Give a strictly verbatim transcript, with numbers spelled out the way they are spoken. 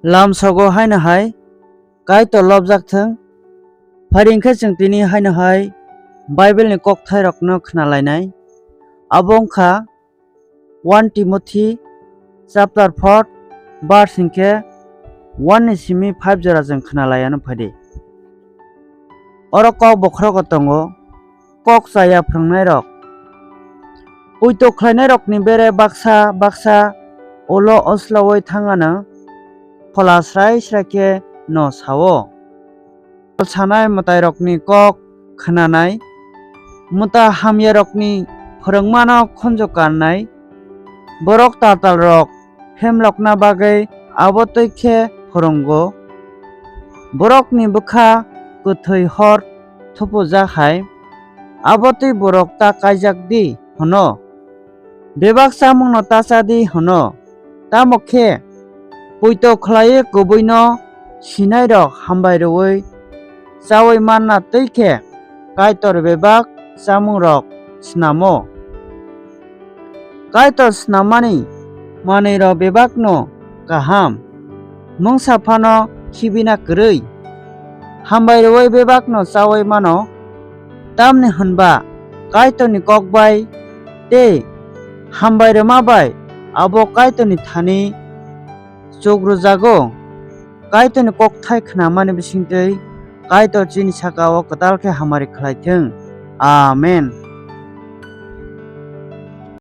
Lamsogo haino hai Kaitor lobjak thung. Phai hwnkhe chwng tini haino hai Bible ni kokthairokno khna lainai. Abo wngkha one Timothy chapter four verse hwnkhe one ni simi five jora chwng khna laianw phaidi. Oro kok bokhorogo tongo, kok chaya phrwngnairok. Poito khlainairokni bere baksa baksa ulo oslawui thangano phola srai srai khe no sao. Sanai mwtairokni kok khnanai, mwta hamyarokni phwrwngmano khunju karnai, borok tatalrok phemlokna bagwi abo twi khe phwrwngo. Borokni bwkha kwthwi hor thupujak hai, abo twi borok ta kaijak di hwno. Bebak chamungno ta cha di hwno, tamo khe poito khlaiwi kubuino sinairok hambai rwui chaui manna twi khe Kaitor bebak chamungrok snamo. Kaitor snammani manwirok bebakno kaham, mungsa phano khibina kwrwi. Hambai rwui bebakno chaui mano, tamni hwnba Kaitorni kok bai tei hambai rwma bai abo Kaitorni thani chukrwjago. Kaitorni kokthai khnamani bisingtwi Kaitor chini saka-o kwtal khe hamari khlai thung. Amen.